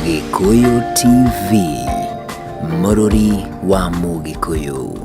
Gĩkũyũ TV, mũrũri wa Mũgĩkũyũ.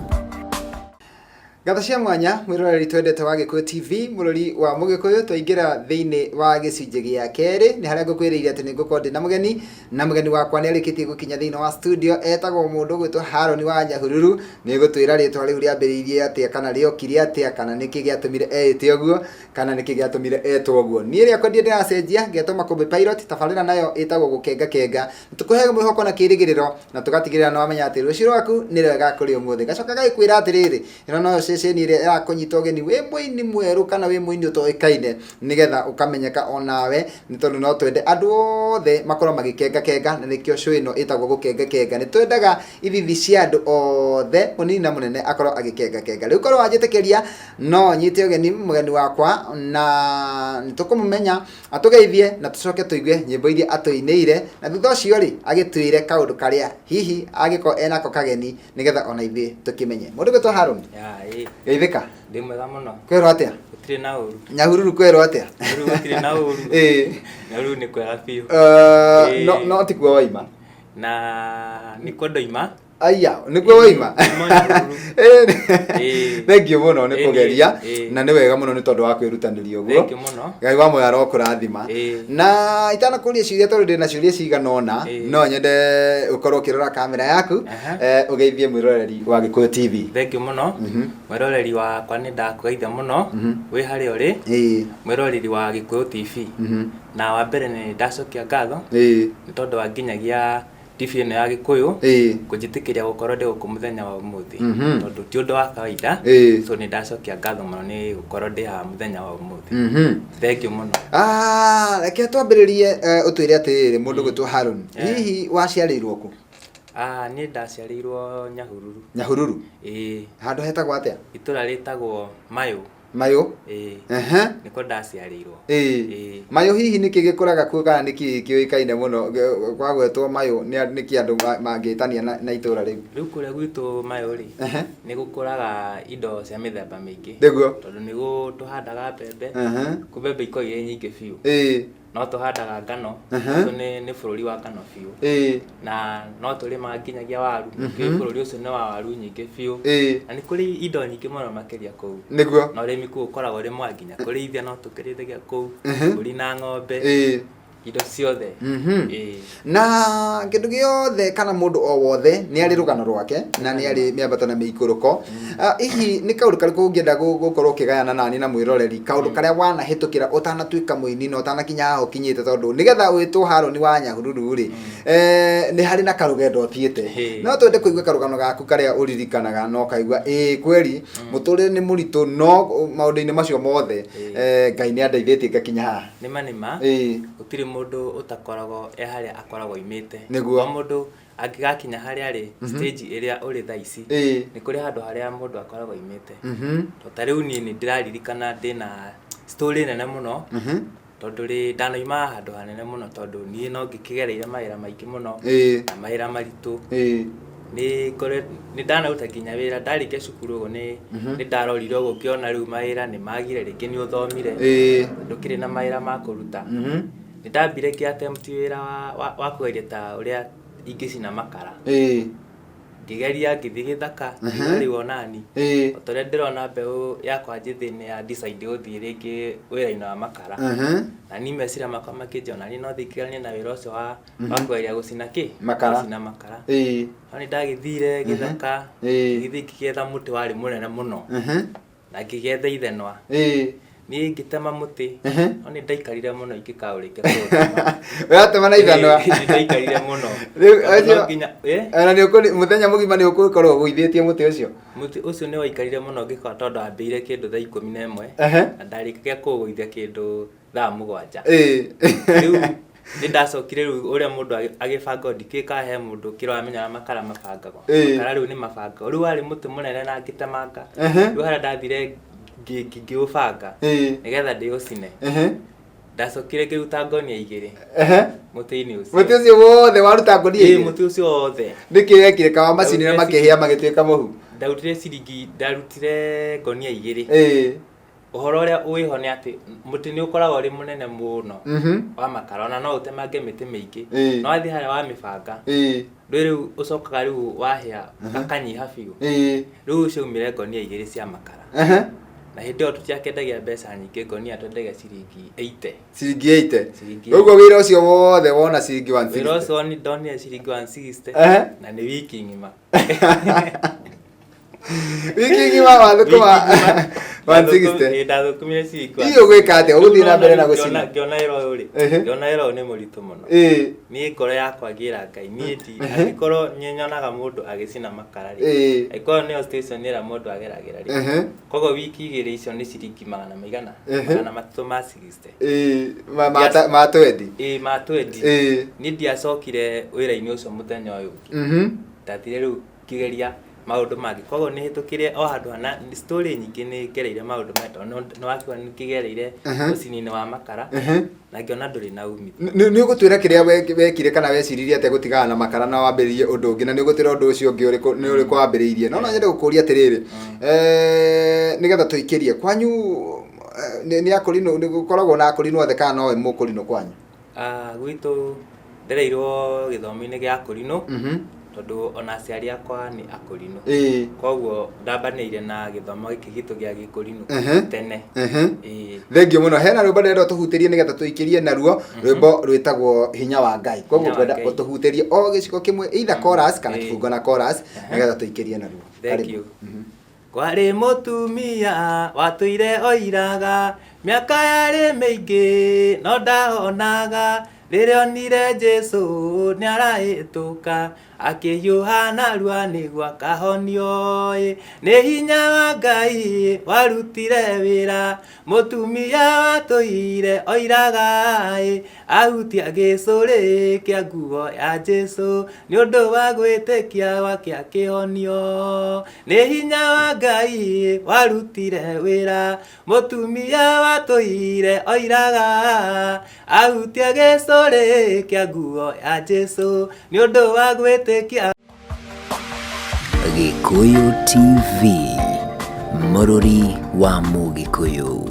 Ngatho cia mwanya mwĩroreri twendete wa Gĩkũyũ TV, mũrũri wa Mũgĩkũyũ. Twaingĩra thĩinĩ wa gĩcunjĩ gĩa kerĩ, nĩ harĩa ngũkwĩrĩire atĩ nĩ ngũkorwo ndĩ na mũgeni, na mũgeni wakwa nĩ arĩkĩtie gũkinya thĩinĩ wa studio. Etagwo mũndũ ũgwĩtwo Haroni wa Nyahururu. Nĩ gũtwĩra rĩtwa rĩu rĩambĩrĩirie atĩa, kana rĩokire atĩa, kana nĩkĩ gĩatũmire eĩte ũguo, kana nĩkĩ gĩatũmire etwo ũguo. Niĩ rĩakwa ndirĩ ndĩracenjia, ngetwo Makũmbĩ Pilot. Tabarĩra nayo ĩtagwo Gũkenga Kenga. Tũkũheaga mwĩhoko na kĩrĩgĩrĩro, na tũgatigĩrĩra nĩ wamenya atĩ rũciũ rwaku nĩ rwega kũrĩ ũmũthĩ. Gacoka gagĩkwĩra atĩrĩrĩ, ĩno noyo ceceni ĩrĩa ĩrakũnyita ũgeni wĩ mũini mwerũ kana wĩ mũini ũtoĩkaine, nĩgetha ũkamenyeka onawe, nĩ tondũ no twende andũ othe makorwo magĩkenga kenga, na nĩkĩo show ĩno ĩtagwo Gũkenga Kenga. Nĩ twendaga ithithi cia andũ othe, mũnini na mũnene, akorwo agĩkenga kenga. Rĩu korwo wanjĩtĩkĩria, no nyite ũgeni mũgeni wakwa, na nĩ tũkũmũmenya, atũgeithie, na tũcoke tũigue nyĩmbo iria atũinĩire, na thutha ũcio rĩ, agĩtwĩre kaũndũ karĩa hihi angĩkorwo enako kageni, nĩgetha ona ithuĩ tũkĩmenye. Mũndũ gwĩtwo Harũni. Ya, ĩ. Geithĩka. Ndĩ mwega mũno. Kwĩrwo atĩa? Gũtirĩ na ũru. Nyahururu kwĩrwo atĩa? Nyahururu gũtirĩ na ũru. Ĩĩ. Nyahururu nĩ kwega biũ. No, no tikuo waima. Na nĩkuo ndoima. Aya, nĩkuo waima. Nĩmo Nyahururu. Ĩĩ. Thengiũ mũno nĩ Ĩĩ, kũgeria, ĩĩ. na nĩ wega mũno nĩ tondũ wa kwĩrutanĩria ũguo. Thengiũ mũno. Ngai wa muoyo arokũrathima. Ĩĩ. Na itanakũria ciũria, tondũ ndĩna ciũria cigana ũna, Ĩĩ. no nyende ũkorwo ũkĩrora kamera yaku, ũgeithie mwĩroreri wa Gĩkũyũ TV. Thengiũ mũno. Mwĩroreri wakwa, nĩ ndakũgeithia mũno wĩ harĩa ũrĩ. Mwĩroreri wa Gĩkũyũ TV. Na wa mbere nĩ ndacokia ngatho nĩ tondũ wa nginyagia TV ĩno ya Gĩkũyũ kũnjĩtĩkĩria gũkorwo ndĩ gũkũ mũthenya wa ũmũthĩ, tondũ ti ũndũ wa kawaida. So nĩ ndacokia ngatho mũno nĩ gũkorwo ndĩ haha mũthenya wa ũmũthĩ. Thengiũ mũno. Ah, reke twambĩrĩrie, ũtwĩre atĩrĩrĩ, mũndũ gwĩtwo Harun, hihi waciarĩirwo kũ? Ah, niĩ ndaciarĩirwo Nyahururu. Nyahururu? Ĩĩ. Handũ hetagwo atĩa? Itũra rĩtagwo Mayũ. Mayũ? Ĩĩ. Nĩkuo ndaciarĩirwo. Ĩĩ. Mayũ hihi nĩkĩ gĩkũraga kuo, kana nĩkĩ kĩũĩkaine mũno kwagwetwo Mayũ, nĩkĩ andũ mangĩtania na itũra rĩu? Rĩu kũrĩa gwitũ Mayũ rĩ, nĩ gũkũraga indo cia mĩthemba mĩingĩ. Tondũ nĩ tũhandaga mbembe, kũ mbembe ikoragwo irĩ nyingĩ biũ. No tũhandaga ngano, ũcio nĩ bũrũri wa ngano biũ. Na no tũrĩmaga nginyagia waru, ningĩ bũrũri ũcio nĩ wa waru nyingĩ biũ. Na nĩ kũrĩ indo nyingĩ mũno makĩria kũu. Na ũrĩmi kũu ũkoragwo ũrĩ mwega, nginya kũrĩithia no tũkĩrĩithagia kũu, mbũri na ng'ombe, indo ciothe. Ĩĩ. Na kĩndũ gĩothe kana mũndũ o wothe nĩ arĩ rũgano rwake, na nĩ arĩ mĩambato na mĩikũrũko. Ah, hihi nĩ kaũndũ karĩkũ ũngĩenda gũkorwo ũkĩgayana nani na mwĩroreri, kaũndũ karĩa wanahĩtũkĩra ũtanatuĩka mũini na ũtanakinya haha ũkinyĩte? Tondũ nĩgetha wĩtwo Harũni wa Nyahururu rĩ, nĩ harĩ na karũgendo ũthiĩte. No twende kũigua karũgano gaku karĩa ũririkanaga na ũkaigua ĩĩ kweri mũtũrĩre nĩ mũritũ, no maũndũ-inĩ macio mothe, Ngai nĩ andeithĩtie ngakinya haha. Nĩma nĩma. Gũtirĩ mũndũ ũtakoragwo e harĩa akoragwo oimĩte. O mũndũ angĩgakinya harĩa arĩ, stage ĩrĩa ũrĩ thaa ici, nĩ kũrĩ handũ harĩa mũndũ akoragwo oimĩte. To ta rĩu niĩ nĩ ndĩraririkana ndĩna story nene mũno, tondũ rĩ ndanauma handũ hanene mũno, tondũ niĩ no ngĩkĩgereire mawĩra maingĩ mũno na mawĩra maritũ. Nĩ nĩ ndanaruta nginya wĩra ndarĩkia cukuru ũguo, nĩ ndarorire ũguo ngĩona rĩu mawĩra nĩ magire, rĩngĩ nĩ ũthomire, ndũkĩrĩ na mawĩra ma kũruta. Nĩ ndambire ngĩ attempt wĩra wa kũgeria ta ũrĩa ingĩcina makara. Ngĩgeria, ngĩthiĩ gĩthaka, ngĩigua rĩu onani o ta ũrĩa ndĩrona mbeũ yakwa njĩthĩ nĩ ya decide gũthiĩ rĩngĩ wĩra-inĩ wa makara. Na niĩ meciria makwa makĩnjĩra onaniĩ no thiĩ ngĩgeranie na wĩra ũcio wa kũgeria gũcina kĩ? Makara. Gũcina makara. No nĩ ndagĩthire gĩthaka, ngĩgĩthiĩ ngĩgĩetha mũtĩ warĩ mũnene mũno, na ngĩgĩetha ithenwa. Niĩ ngĩtema mũtĩ, no nĩ ndaikarire mũno ingĩkaũrĩkia kũũtema. Ũratema na ithanwa? Nĩ ndaikarire mũno. Rĩu Tondũ no ũcio nginya, ĩ? Ona nĩ mũthenya mũgima nĩ ũgũkorwo ũgũithĩtie mũtĩ ũcio? Mũtĩ ũcio nĩ waikarire mũno ngĩkora, tondũ wambĩire kĩndũ thaa 11, na ndarĩkagia kũũgũithia kĩndũ thaa 7. Rĩu nĩ ndacokire, rĩu ũrĩa mũndũ agĩbanga, ndikĩũĩ kana he mũndũ kĩramenya makara mabangagwo. Makara rĩu nĩ mabangagwo. Rĩu warĩ mũtĩ mũnene na ngĩtemanga. Rĩu harĩa ndathire ngĩũbanga nĩgetha ndĩũcine. Ndacokire ngĩruta ngonia igĩrĩ mũtĩ-inĩ ũcio. Mũtĩ ũcio wothe waruta ngonia Ĩĩ, igĩrĩ? Mũtĩ ũcio wothe. Nĩkĩ wekire? Kawa macinire Ndarutire makĩhĩa magĩtuĩka mũhu? Ndarutire ciringi, ndarutire ngonia igĩrĩ. Ũhoro ũrĩa wĩho nĩ atĩ mũtĩ nĩ ũkoragwo ũrĩ mũnene mũno wa makara, ona no ũtemange mĩtĩ mĩingĩ. No wathiĩ harĩa wamĩbanga, ndũĩ rĩu ũcokaga rĩu wahĩa gakanyiha biũ. Rĩu ciaumire ngonia igĩrĩ cia makara. Na hĩndĩ ĩyo tũtiakĩendagia mbeca nyingĩ, ngonia twendagia ciringi 80. Ciringi 80. Ciringi. Ũguo wĩra ũcio wothe wona ciringi Wĩra 160. ũcio ndonire ciringi 160 na nĩ wiki ng'ima. Wiki ng'ima wathũkũma 160. Ndathũkũmire ciringi. Hihi ũgwĩka atĩa? Ũgũthiĩ na mbere na gũcina? Ngĩona wĩra ũyũ rĩ, ngĩona wĩra ũyũ nĩ mũritũ mũno. Niĩ ngoro yakwa ngĩra Ngai, niĩ ti angĩkorwo nĩ nyonaga mũndũ agĩcina makara rĩ, angĩkorwo nĩyo station ĩrĩa mũndũ ageragĩra rĩ, koguo wiki igĩrĩ icio nĩ ciringi magana maigana? 360. Ma twendi. Ĩĩ, ma twendi. Niĩ ndiacokire wĩra-inĩ ũcio mũthenya ũyũ ũngĩ. Ndathire rĩu ngĩgeria maũndũ mangĩ. Koguo nĩ hĩtũkĩire o handũ hana story nyingĩ, nĩ ngereire maũndũ maya, tondũ nĩ wakiuga nĩ ngĩgereire ũcini-inĩ wa makara na ngĩona ndũrĩ na umithio. Nĩ ũgũtwĩra kĩrĩa wekire kana weciririe atĩa gũtigana na makara na wambĩrĩrie ũndũ ũngĩ, na nĩ ũgũtwĩra ũndũ ũcio ũngĩ ũrĩkũ nĩ ũrĩkũ wambĩrĩirie. No no nyende gũkũria atĩrĩrĩ, nĩgetha tũikĩrie kwanyu, nĩ akũrinũ, nĩ gũkoragwo na akũrinũ othe kana nowe mũkũrinũ kwanyu? Gwitũ ndereirwo gĩthomo-inĩ gĩa akũrinũ, tondũ ona aciari akwa nĩ akũrinũ. Koguo ndambanĩire na gĩthomo gĩkĩ gitũ gĩa gĩkũrinũ tene. Thengiũ mũno. Hena rwĩmbo ndĩrenda ũtũhutĩrie nĩgetha tũikĩrie naruo, rwĩmbo rwĩtagwo Hinya wa Ngai. Koguo ngwenda ũtũhutĩrie o gĩcigo kĩmwe, either chorus kana kĩbungo na chorus, nĩgetha tũikĩrie naruo. Thank you. Kwarĩ mũtumia watũire oiraga, mĩaka yarĩ mĩingĩ no ndahonaga, rĩrĩa onire Jesũ nĩarahĩtũka, akĩhiũha narua nĩguo akahonio ĩ. Nĩ hinya wa Ngai warutire wĩra, mũtumia watũire oiraga ĩ, ahutia gĩcũrĩ kĩa nguo ya Jesũ, nĩ ũndũ wa gwĩtĩkia gwake akĩhonio. Nĩ hinya wa Ngai warutire wĩra, mũtumia watũire oiraga, ahutia gĩcũrĩ kĩa nguo ya Jesũ, nĩ ũndũ wa gwĩtĩkia. Gĩkũyũ TV, mũrũri wa Mũgĩkũyũ.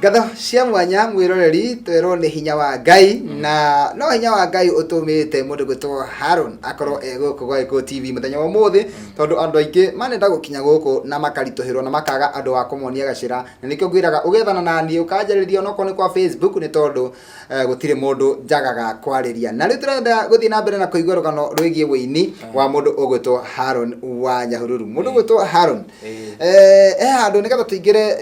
Ngatho cia mwanya mwĩroreri, twerwo nĩ hinya wa Ngai, na no hinya wa Ngai ũtũmĩte mũndũ gwĩtwo Haron akorwo e gũkũ gwa Gĩkũyũ TV mũthenya wa ũmũthĩ, tondũ andũ aingĩ manenda gũkinya gũkũ na makaritũhĩrwo na makaga andũ a kũmonia gacĩra, na nĩkĩo ngwĩraga ũgethana na niĩ ũkanjarĩria onokorwo nĩ kwa Facebook, nĩ tondũ gũtirĩ mũndũ njagaga kwarĩria. Na rĩu tũrenda gũthiĩ na mbere na kũigua rũgano rwĩgiĩ wũini wa mũndũ ũgwĩtwo Haron wa Nyahururu. Mũndũ ũgwĩtwo Haron, he handũ nĩgetha tũingĩre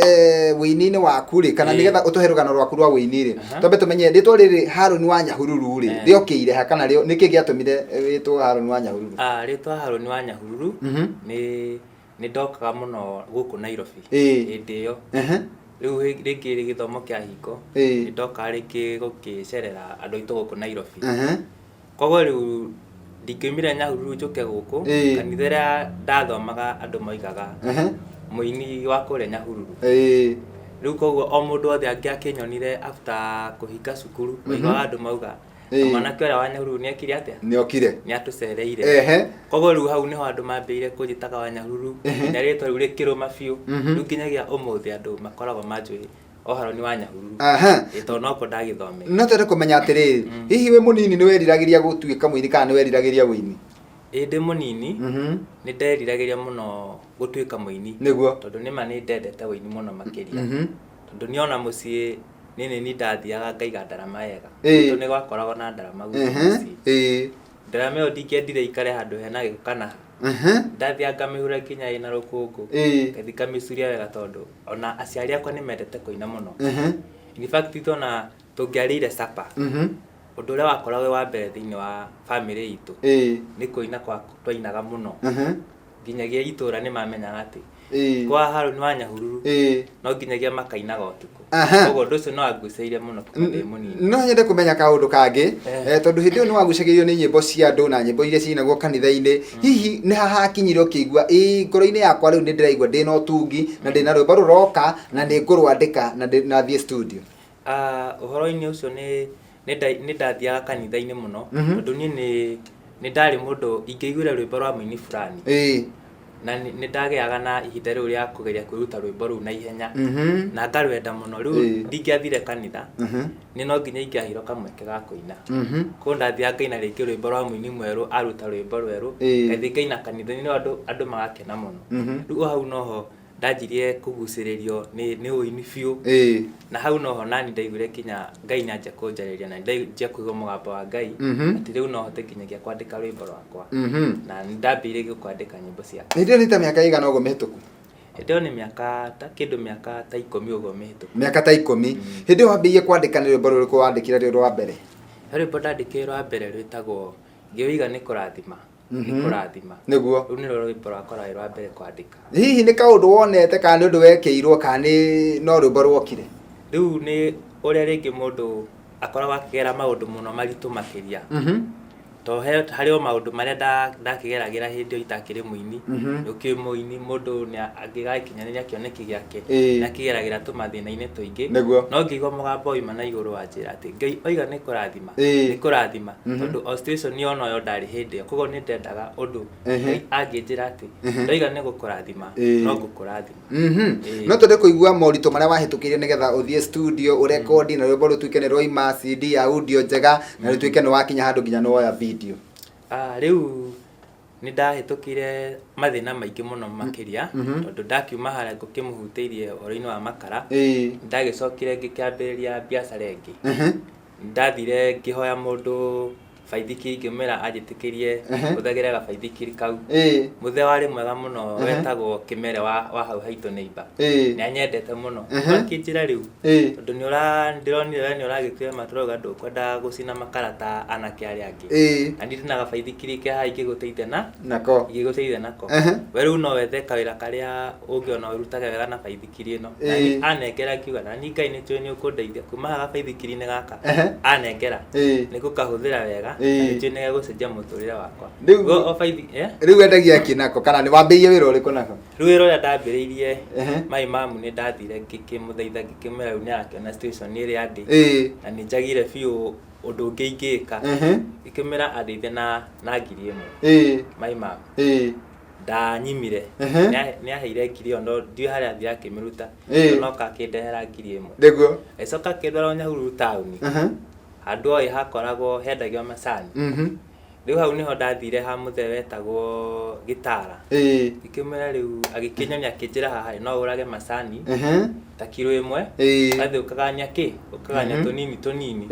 wũini-inĩ waku rĩ, kana nĩgetha ũtũhe rũgano rwaku rwa wũini rĩ, twambe tũmenye rĩtwa rĩrĩ Haron wa Nyahururu rĩ, rĩokĩire ha, kana nĩkĩ gĩatũmire wĩtwo Haron wa Nyahururu? Rĩtwa Haron wa Nyahururu nĩ ndokaga mũno gũkũ Nairobi hĩndĩ ĩyo. Rĩu rĩngĩ gĩthomo kĩa hingo, nĩ ndokaga rĩngĩ gũkĩcerera andũ aitũ gũkũ Nairobi. Koguo rĩu ndingĩumire Nyahururu njũke gũkũ, kanitha ĩrĩa ndathomaga andũ moigaga mũini wa kũrĩa Nyahururu. Rĩu koguo o mũndũ wothe angĩakĩnyonire after kũhinga cukuru, waiguaga andũ mauga, mwanake ũrĩa wa Nyahururu nĩekire atĩa? Nĩokire. Nĩatũcereire. Koguo rĩu hau nĩho andũ mambĩrĩirie kũnjĩtaga wa Nyahururu, nginya rĩtwa rĩu rĩkĩrũma biũ. Rĩu nginyagia ũmũthĩ andũ makoragwo manjũĩ o Haroni wa Nyahururu. Ĩĩ, tondũ nokuo ndagĩthomeire. No twende kũmenya atĩrĩrĩ, hihi wĩ mũnini nĩ weriragĩria gũtuĩka mũini kana nĩ weriragĩria ũini? Ĩĩ, ndĩ mũnini nĩ nderiragĩria mũno gũtuĩka mũini. Tondũ nĩma nĩ ndendete ũini mũno makĩria. Tondũ niĩ ona mũciĩ niĩ nĩ niĩ ndathiaga ngaiga ndarama wega. Gwitũ nĩ gwakoragwo na ndarama gwitũ mũciĩ. Ndarama ĩyo ndingĩendire ĩikare handũ hena gĩko kana ha. Ndathiaga ngamĩhura nginya ĩna rũkũngũ. Ngathiĩ ngamĩcuria wega tondũ ona aciari akwa nĩ mendete kũina mũno. In fact ithuĩ ona tũngĩarĩire supper, ũndũ ũrĩa wakoragwo wĩ wa mbere thĩinĩ wa famĩlĩ itũ nĩ kũina kwa twainaga mũno. Nginyagia itũra nĩ mamenyaga atĩ kwa Harũni wa Nyahururu no nginyagia makainaga ũtukũ. Koguo ũndũ ũcio no wangucĩrĩirie mũno kuma ndĩ mũnini. No nyende kũmenya kaũndũ kangĩ, tondũ hĩndĩ ĩyo nĩ wagucagĩrĩrio nĩ nyĩmbo cia andũ na nyĩmbo iria ciinagwo kanitha-inĩ. Hihi nĩ ha hakinyire ũkĩigua ĩĩ ngoro-inĩ yakwa rĩu nĩ ndĩraigua ndĩna ũtungi na ndĩna rwĩmbo rũroka na nĩ ngũrwandĩka na na thiĩ studio? Ũhoro-inĩ ũcio nĩ nĩ ndathiaga kanitha-inĩ mũno, tondũ niĩ nĩ ndarĩ mũndũ ingĩaiguire rwĩmbo rwa mũini fulani, Na nĩ ndagĩaga na ihinda rĩu rĩa kũgeria kwĩruta rwĩmbo rũu na ihenya na ngarwenda mũno. Rĩu ndingĩathire kanitha, nĩ no nginya ingĩaheirwo kamweke ga kũina. Koguo ndathiaga ngaina rĩngĩ rwĩmbo rwa mũini mwerũ, aruta rwĩmbo rwerũ, ngathiĩ ngaina kanitha-inĩ, rĩu andũ magakena mũno. Rĩu o hau noho ndanjirie kũgucĩrĩrio nĩ ũini biũ. Na hau noho nani ndaiguire nginya Ngai nĩ anjia kũnjarĩria na ndanjia kũigua mũgambo wa Ngai atĩ rĩu no hote nginyagia kwandĩka rwĩmbo rwakwa. Na nĩ ndambĩrĩirie kwandĩka nyĩmbo ciakwa. Hĩndĩ ĩyo nĩ ta mĩaka ĩigana ũguo mĩhĩtũku? Hĩndĩ ĩyo nĩ mĩaka ta kĩndũ mĩaka ta 10 ũguo mĩhĩtũku. Mĩaka ta 10. Hĩndĩ ĩyo wambĩrĩirie kwandĩka nĩ rwĩmbo rũrĩkũ wandĩkire rwĩ rwa mbere? He rwĩmbo ndandĩkire rwa mbere rwĩtagwo Ngĩũiga nĩ kũrathima. Nĩ kũrathima. Nĩguo. Rũu nĩruo rwĩmbo rwakwa rwarĩ rwa mbere kwandĩka. Hihi nĩ kaũndũ wonete kana nĩ ũndũ wekĩirwo kana nĩ no rwĩmbo rwokire? Rĩu nĩ ũrĩa rĩngĩ mũndũ akoragwo akĩgera maũndũ mũno maritũ makĩria. To he harĩ o maũndũ marĩa ndakĩgeragĩra hĩndĩ ĩyo itakĩrĩ mũini. Ũkĩrĩ mũini mũndũ nĩ angĩgakinyanĩria kĩoneki gĩake nĩ akĩgeragĩra tũmathĩna-inĩ tũingĩ. Nĩguo. No ngĩigua mũgambo wauma na igũrũ wanjĩra atĩ Ngai oiga nĩ kũrathima, nĩ kũrathima. Tondũ o situation ĩyo noyo ndarĩ hĩndĩ ĩyo. Koguo nĩ ndendaga ũndũ Ngai angĩnjĩra atĩ ndoiga nĩ gũkũrathima, no ngũkũrathima. No twende kũigua moritũ marĩa wahĩtũkĩire nĩgetha ũthiĩ studio ũrekondi na rwĩmbo rũtuĩke nĩ rwaima CD ya audio njega na rũtuĩke nĩ wakinya handũ nginya nĩ woya video. Rĩu nĩ ndahĩtũkĩire mathĩna maingĩ mũno makĩria, tondũ ndakiuma harĩa ngũkĩmũhutĩirie ũhoro-inĩ wa makara, ndagĩcokire ngĩkĩambĩrĩria biacara ĩngĩ. Ndathire ngĩhoya mũndũ baithikiri, ngĩmwĩra anjĩtĩkĩrie hũthagĩre gabaithikiri kau. Mũthee warĩ mwega mũno wetagwo Kĩmere wa hau haitũ neighbor. Nĩ anyendete mũno. Akĩnjĩra rĩu tondũ nĩ ndĩronire we nĩ ũragĩtua ma tũrauga ndũkwenda gũcina makara ta anake arĩa angĩ. Na niĩ ndĩna gabaithikiri ke haha ingĩgũteithia na nako. Ingĩgũteithia nako. We rĩu no wethe kawĩra karĩa ũngĩona ũrutage wega na baithikiri ĩno. Na niĩ anengera ngiuga na niĩ Ngai nĩ njũĩ nĩ ũkũndeithia kuma haha gabaithikiri-inĩ gaka anengera nĩ ngũkahũthĩra wega na nĩ njũĩ nĩ gegũcenjia mũtũrĩre wakwa. Rĩu- Guo o baithi, eh? Rĩu wendagia kĩ nako kana nĩ wambĩrĩirie wĩra ũrĩkũ nako? Rĩu wĩra ũrĩa ndambĩrĩirie mai mamu nĩ ndathire ngĩkĩmũthaitha ngĩkĩmwĩra rĩu nĩ arakĩona situation ĩrĩa ndĩ na nĩ njagire biũ ũndũ ũngĩ ingĩka. Ngĩkĩmwĩra andeithie na 1000. Mai mamu. Ndanyimire. Nĩ aheire 1000 ĩyo no ndiũĩ harĩa athire akĩmĩruta. No akĩndehera 1000. Nĩguo. Agĩcoka akĩndwara o Nyahururu taũni. Handũ oĩ hakoragwo hendagio macani. Rĩu hau nĩho ndathire ha mũthee wetagwo Gĩtara. Ngĩkĩmwĩra rĩu agĩkĩnyonia akĩnjĩra haha rĩ no ũrage macani ta kiro 1. Ũgathiĩ ũkagania kĩ? Ũkagania tũnini tũnini.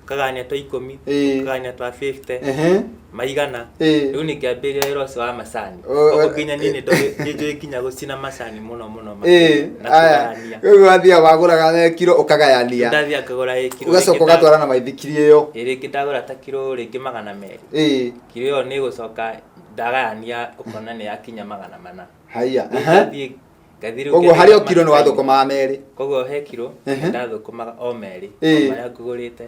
Ũkagania twa 10, ũkagania twa 50, maigana. Rĩu nĩ ngĩambĩrĩria wĩra ũcio wa macani. Koguo nginya niĩ nĩ njũĩ nginya gũcina macani mũno mũno makĩria na kũgayania. Rĩu wathiaga wagũraga na kiro ũkagayania. Ndathiaga ngagũra ĩ kiro. Ũgacoka ũgatwara na maithikiri ĩyo. Ĩ rĩngĩ ndagũra ta kiro rĩngĩ 200. Kiro ĩyo nĩ ĩgũcoka ndagayania ũkona nĩ yakinya 400. Haiya. Rĩu ngathiĩ ngathiĩ rĩu Koguo harĩ o ngĩendagia kiro nĩ matuka-inĩ. wathũkũmaga merĩ. Koguo he kiro ndathũkũmaga o merĩ, o marĩa ngũgũrĩte.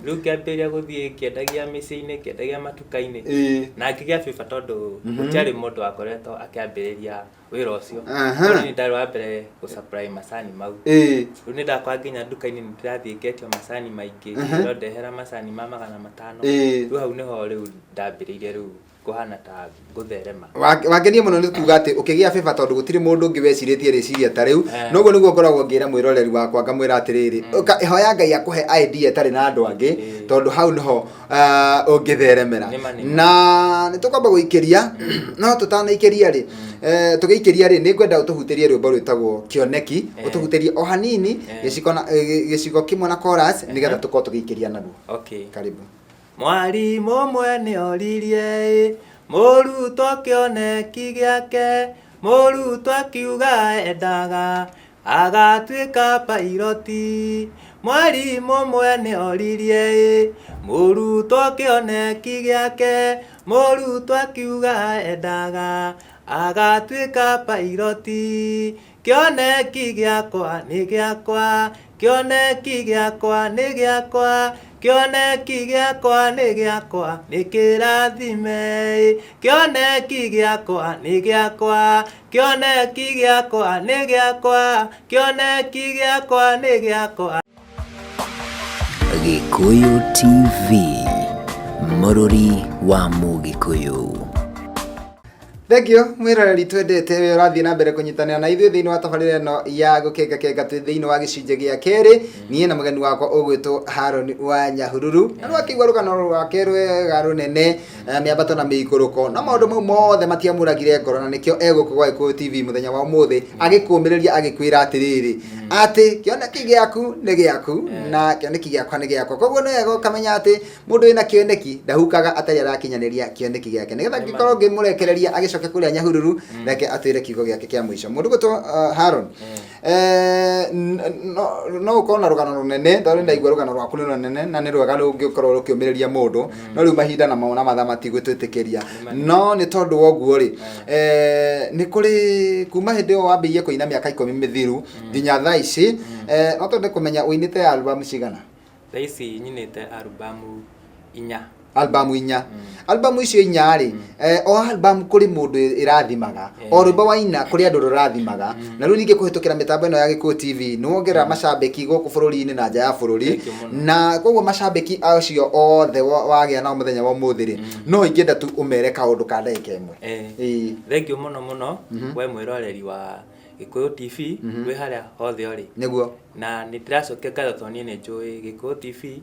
Rĩu ngĩambĩrĩria gũthiĩ ngĩendagia mĩciĩ-inĩ, ngĩendagia matuka-inĩ. Na ngĩgĩa favor tondũ gũtiarĩ mũndũ wakoretwo akĩambĩrĩria wĩra ũcio. Koguo niĩ ndarĩ wa mbere gũ supply macani mau. Rĩu nĩ ndakora nginya nduka-inĩ nĩ ndĩrathiĩ ngetio macani maingĩ, no ndehera macani ma 500. Rĩu hau nĩho rĩu ndambĩrĩirie rĩu kũhana ta gũtherema. Wangenia mũno nĩ kuga atĩ ũkĩgĩa favor tondũ gũtirĩ mũndũ ũngĩ wecirĩtie rĩciria ta rĩu. Noguo nĩguo ngoragwo ngĩra mwĩroreri wakwa ngamwĩra atĩrĩrĩ, hoya Ngai akũhe idea ĩtarĩ na andũ angĩ, tondũ hau nĩho ũngĩtheremera. Nĩ ma, nĩ ma. Na nĩ tũkwamba gũikĩria, no tũtanaikĩria rĩ, tũgĩikĩria rĩ, nĩ ngwenda ũtũhutĩrie rwĩmbo rwĩtagwo Kĩoneki, ũtũhutĩrie o hanini, gĩcigo kĩmwe na chorus, nĩgetha tũkorwo tũgĩikĩria naruo. Karibu. Mwarimũ ũmwe nĩ oririe ĩ, mũrutwo kĩoneki gĩake, mũrutwo akiuga endaga agatuĩka pairoti. Mwarimũ ũmwe nĩ oririe ĩ, mũrutwo kĩoneki gĩake, mũrutwo akiuga endaga agatuĩka pairoti. Kĩoneki gĩakwa nĩ gĩakwa, kĩoneki gĩakwa nĩ gĩakwa, kĩoneki gĩakwa nĩ gĩakwa, nĩ kĩrathime ĩ. Kĩoneki gĩakwa nĩ gĩakwa, kĩoneki gĩakwa nĩ gĩakwa, kĩoneki gĩakwa nĩ gĩakwa. Gĩkũyũ TV, mũrũri wa Mũgĩkũyũ. Thank you mwiroreri twendete we ũrathiĩ na mbere kũnyitanĩra na ithuĩ thĩinĩ wa tabarĩra ĩno ya gũkengakenga twĩ thĩinĩ wa gĩcunjĩ gĩa kerĩ. Niĩ na mũgeni wakwa ũgwĩtwo Haron wa Nyahururu, na nĩwakĩigua rũgano rwake rwega rũnene, mĩambato na mĩikũrũko, na maũndũ mau mothe matiamũragire ngoro, na nĩkĩo egũkũ gwa Gĩkũyũ TV mũthenya wa ũmũthĩ agĩkũmĩrĩria agĩkwĩra atĩrĩrĩ, atĩ kĩoneki gĩaku nĩ gĩaku na kĩoneki gĩakwa nĩ gĩakwa. Koguo nĩ wega ũkamenya atĩ mũndũ wĩna kĩoneki ndahukaga atarĩ arakinyanĩria kĩoneki gĩake. Nĩgetha ngĩkorwo ngĩmũrekereria agĩcoke kũrĩa Nyahururu, reke atwĩre kiugo gĩake kĩa mũico. Mũndũ gwĩtwo Haron, no ũkorwo na rũgano rũnene, tondũ ndaigua rũgano rwaku nĩ rũnene na nĩ rwega rũngĩkorwo rũkĩũmĩrĩria mũndũ, no rĩu mahinda namo na mathaa matigũtwĩtĩkĩria. No nĩ tondũ wa ũguo rĩ, nĩ kũrĩ kuma hĩndĩ ĩyo wambĩrĩirie kũina mĩaka 10 mĩthiru nginya thaa ici, no twende kũmenya ũinĩte album cigana? Thaa ici nyinĩte arubamu inya. Albamu inya. Albamu icio inya rĩ, o albamu kũrĩ mũndũ ĩrathimaga, o rwĩmbo waina kũrĩ andũ rũrathimaga. Na rĩu ningĩ kũhĩtũkĩra mĩtambo ĩno ya Gĩkũyũ TV nĩ wongerera macambĩki gũkũ bũrũri-inĩ na nja ya bũrũri. Thank you mũno. Na koguo macambĩki acio othe wagĩa nao mũthenya wa ũmũthĩ rĩ, no ingĩenda tu ũmere kaũndũ ka ndagĩka ĩmwe. Ĩĩ. Thank you mũno mũno we mwĩroreri wa Gĩkũyũ TV wĩ harĩa hothe ũrĩ. Nĩguo. Na nĩ ndĩracokia ngatho tondũ niĩ nĩ njũĩ Gĩkũyũ TV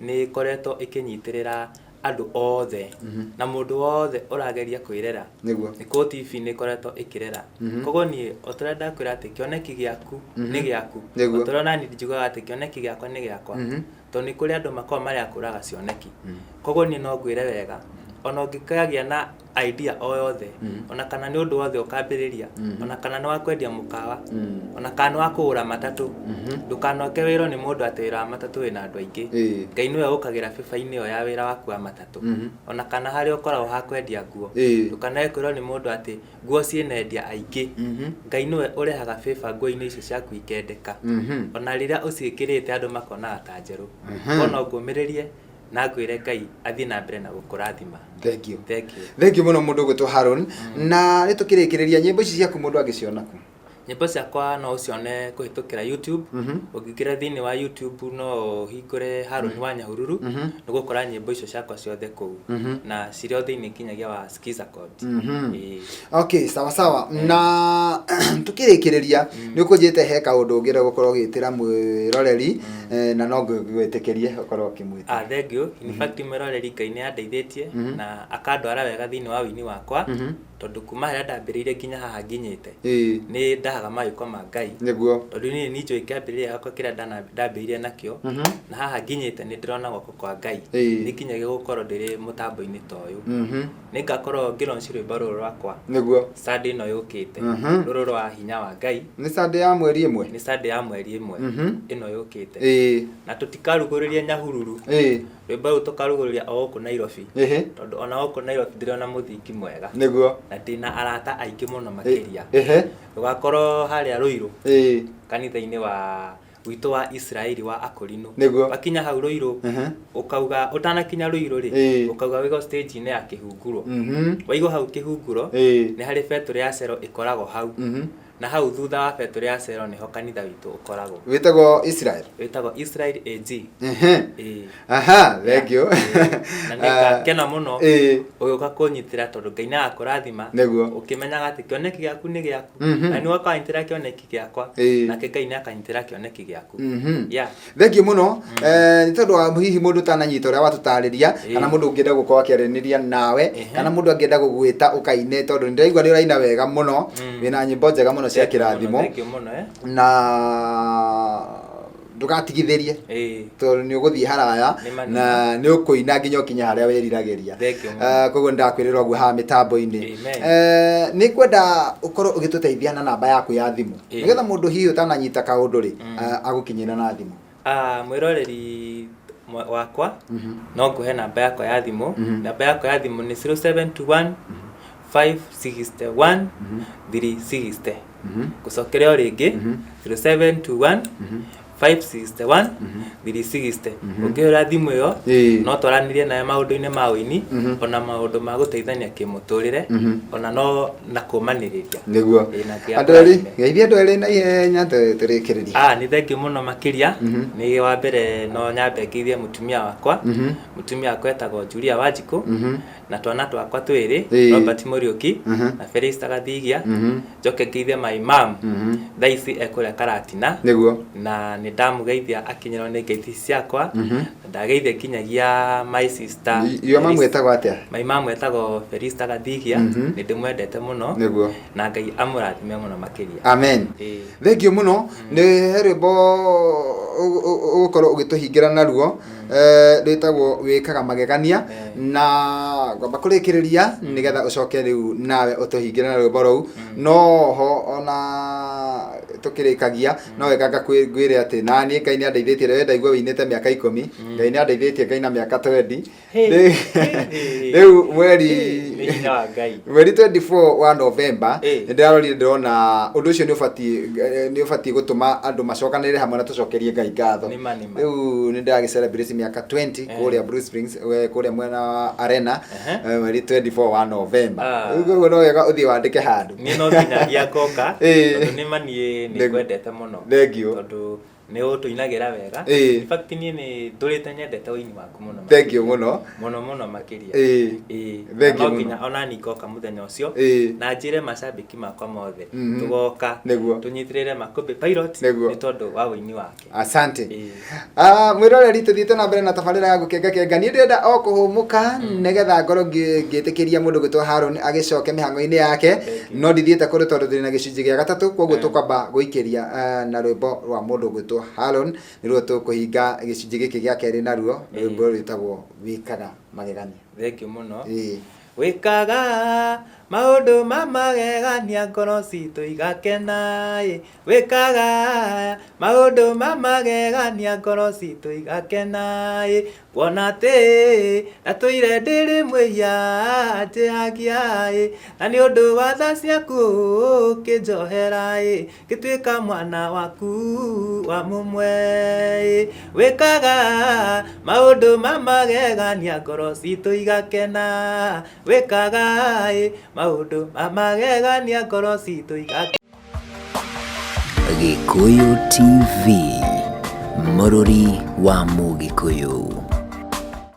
nĩ ĩkoretwo ĩkĩnyitĩrĩra andũ othe na mũndũ wothe ũrageria kwĩrera. Nĩguo. Gĩkũyũ TV nĩ ĩkoretwo ĩkĩrera. Koguo niĩ o ta ũrĩa ndakwĩra atĩ kĩoneki gĩaku nĩ gĩaku. Nĩguo. O ta ũrĩa onaniĩ njugaga atĩ kĩoneki gĩakwa nĩ gĩakwa. Tondũ nĩ kũrĩ andũ makoragwo marĩ a kũraga cioneki. Koguo niĩ no ngwĩre wega, ona ũngĩkagĩa na idea o yothe, ona kana nĩ ũndũ wothe ũkambĩrĩria, ona kana nĩ wa kwendia mũkawa, ona kana nĩ wa kũgũra matatũ, ndũkanoke wĩrwo nĩ mũndũ atĩ wĩra wa matatũ wĩna andũ aingĩ. Ngai nĩwe ũkagĩra bĩba-inĩ ĩyo ya wĩra waku wa matatũ. Ona kana harĩa ũkoragwo ha kwendia nguo, ndũkanoe kwĩrwo nĩ mũndũ atĩ nguo ciĩna endia aingĩ. Ngai nĩwe ũrehaga bĩba nguo-inĩ icio ciaku ikendeka. Ona rĩrĩa ũciĩkĩrĩte andũ makonaga ta njerũ. Koguo no ngũmĩrĩrie na ngwĩre Ngai athiĩ na mbere na gũkũrathima. Thank you. Thank you. Thank you mũno mũndũ ũgwĩtwo Haron. Na nĩ tũkĩrĩkĩrĩria, nyĩmbo ici ciaku mũndũ angĩciona kũ? Nyĩmbo ciakwa no ũcione kũhĩtũkĩra YouTube. Ũngĩingĩra thĩinĩ wa YouTube no ũhingũre Haron wa Nyahururu, nĩ ũgũkora nyĩmbo icio ciakwa ciothe kũu. Na cirĩ o thĩinĩ nginyagia wa Skiza Chord. Ĩĩ. Okay, sawa sawa. Na tukĩrĩkĩrĩria, nĩ ũkũnjĩte he kaũndũ ũngĩenda gũkorwo ũgĩtĩra mwĩroreri, na no ngwĩtĩkĩrie ũkorwo ũkĩmwĩtĩra. Ah, thank you. In fact, mwĩroreri, Ngai nĩ andeithĩtie na akandwara wega thĩinĩ wa ũini wakwa, tondũ kuma harĩa ndambĩrĩirie nginya haha nginyĩte, nĩ ndahaga mawĩko ma Ngai. Tondũ niĩ nĩ njũĩ kĩambĩrĩria gĩakwa kĩrĩa ndambĩrĩirie nakĩo, na haha nginyĩte nĩ ndĩrona guoko kwa Ngai. Nĩ nginyagia gũkorwo ndĩrĩ mũtambo-inĩ ta ũyũ. Nĩ ngakorwo ngĩ launch rwĩmbo rũrũ rwakwa Sunday ĩno yũkĩte, rũrũ rwa hinya wa Ngai. Nĩ Sunday ya mweri ĩmwe? Nĩ Sunday ya mweri ĩmwe ĩno yũkĩte. Na tũtikarugũrĩria Nyahururu. Rwĩmbo rũu tũkarugũrĩria o gũkũ Nairobi. Tondũ ona gũkũ Nairobi ndĩrona mũthingi mwega. Na ndĩna arata aingĩ mũno makĩria. Rũgakorwo harĩa Ruiru, kanitha-inĩ wa witũ wa Israeli wa Akorino. Wakinya hau Ruiru, ũkauga ũtanakinya Ruiru rĩ, ũkauga wĩgo stage-inĩ ya Kĩhunguro. Waigwo hau Kĩhunguro, nĩ harĩ betũrĩ ya Shell ĩkoragwo hau. Na hau thutha wa betũrĩ ya Shell nĩho kanitha witũ ũkoragwo. Wĩtagwo Israel? Wĩtagwo Israel AG. Ĩĩ. Aha, thank you. Na nĩ ngakena mũno ũgĩũka kũnyitĩra, tondũ Ngai nĩ agakũrathima. Ũkĩmenyaga atĩ kĩoneki gĩaku nĩ gĩaku. Na nĩ ũkanyitĩra kĩoneki gĩakwa, nake Ngai nĩ akanyitĩra kĩoneki gĩaku. Yeah. Thank you mũno. Nĩ tondũ wa hihi mũndũ ũtananyita ũrĩa watũtarĩria, kana mũndũ ũngĩenda gũkorwo akĩaranĩria nawe, kana mũndũ angĩenda gũgwĩta ũkaine, tondũ nĩ ndĩraigua nĩ ũraina wega mũno, wĩna nyĩmbo njega mũno cia Thank you mũno, kĩrathimo. Thank you mũno. Na ndũgatigithĩrie, tondũ nĩ ũgũthiĩ haraya Nĩ ma. na nĩ ũkũina nginya ũkinye harĩa wĩriragĩria. Thank you mũno. Koguo nĩ ndakwĩrĩra ũguo haha mĩtambo-inĩ. Amen. Nĩ ngwenda ũkorwo ũgĩtũteithia na namba yaku ya thimũ, nĩgetha mũndũ hihi ũtananyita kaũndũ rĩ, agũkinyĩra na thimũ. Ah, mwĩroreri wakwa, no ngũhe namba yakwa ya thimũ. Namba yakwa ya thimũ nĩ 0721 561 360. Ngũcokere o rĩngĩ, 0721. 561 360. Ũngĩhũra thimũ ĩyo, no twaranĩrie nawe maũndũ-inĩ ma ũini, ona maũndũ ma gũteithania kĩmũtũrĩre, ona no na kũmanĩrĩria. Nĩguo. Ĩĩ, na Ngai Andũ erĩ, akũrathime. Geithia andũ erĩ na ihenya tũrĩkĩrĩrie. Ah, nĩ thengiũ mũno makĩria. Nĩ wa mbere no nyambe ngeithie mũtumia wakwa. Mũtumia wakwa etagwo Julia Wanjikũ, na twana twakwa twĩrĩ, Robert Mũriũki na Felista Gathigia. Njoke ngeithie my mom, thaa ici ekũrĩa Karatina. Na nĩ ndamũgeithia akinyĩrwo nĩ ngeithi ciakwa. Na ndageithia nginyagia my sister. Iyo mamu etagwo atĩa? My mom etagwo Felista Gathigia. Nĩ ndĩmwendete mũno. Na Ngai amũrathime mũno makĩria. Amen. Thengiũ mũno. Nĩ he rwĩmbo ũgũkorwo ũgĩtũhingĩra naruo, rwĩtagwo Wĩkaga Magegania, na ngwamba kũrĩkĩrĩria nĩgetha ũcoke rĩu nawe ũtũhingĩre na rwĩmbo rũu. No ho ona tũkĩrĩkagia, no wega ngwĩre atĩ naniĩ Ngai nĩ andeithĩtie. We ndaigua wĩinĩte mĩaka 10, Ngai nĩ andeithĩtie ngaina mĩaka 20. Rĩu mweri Nĩ hinya wa Ngai. Mweri 24 wa November, nĩ ndĩrarorire ndĩrona ũndũ ũcio nĩ ũbatiĩ gũtũma andũ macokanĩrĩre hamwe na tũcokerie Ngai ngatho. Nĩ ma, nĩ ma. Rĩu nĩ ndĩragĩ celebrate mĩaka 20 kũrĩa Blue Springs, kũrĩa mwena wa Arena, mweri 24 wa November. Rĩu koguo no wega ũthiĩ wandĩke handũ. Niĩ no nginyagia ngoka, tondũ nĩ ma niĩ nĩ ngwendete mũno. Thengiũ. Tondũ nĩ ũtũinagĩra wega. In fact niĩ nĩ ndũrĩte nyendete ũini waku mũno. Thengiũ mũno. Mũno mũno makĩria. Thengiũ No mũno. nginya ona niĩ ngoka mũthenya ũcio. Na njĩre macambĩki makwa mothe, tũgoka, tũnyitĩrĩre Makũmbĩ Pilot nĩ tondũ wa ũini wake. Asante. Mwĩroreri, tũthiĩte na mbere na tabarĩra ya gũkenga kenga. Niĩ ndĩrenda o kũhũmũka nĩgetha ngorwo ngĩtĩkĩria mũndũ gwĩtwo Haron agĩcoke mĩhang'o-inĩ yake, no ndithiĩte kũndũ tondũ ndĩ na gĩcunjĩ gĩa gatatũ, koguo tũkwamba gũikĩria na rwĩmbo rwa mũndũ gwĩtwo Haron, nĩruo tũkũhinga gĩcunjĩ gĩkĩ gĩa kerĩ naruo, rwĩmbo rwĩtagwo Wĩkaga Magegania. Thengiũ mũno. Wĩkaga maũndũ ma magegania, ngoro citũ igakena. Wĩkaga maũndũ ma magegania, ngoro citũ igakena. Kuona atĩ ndatũire ndĩrĩ mwĩhia njĩhagia, na nĩ ũndũ wa tha ciaku ũkĩnjohera, ngĩtuĩka mwana waku wa mũmwe. Wĩkaga maũndũ ma magegania, ngoro citũ igakena. Wĩkaga maũndũ ma magegania, ngoro citũ igakena. Gĩkũyũ TV, mũrũri wa Mũgĩkũyũ.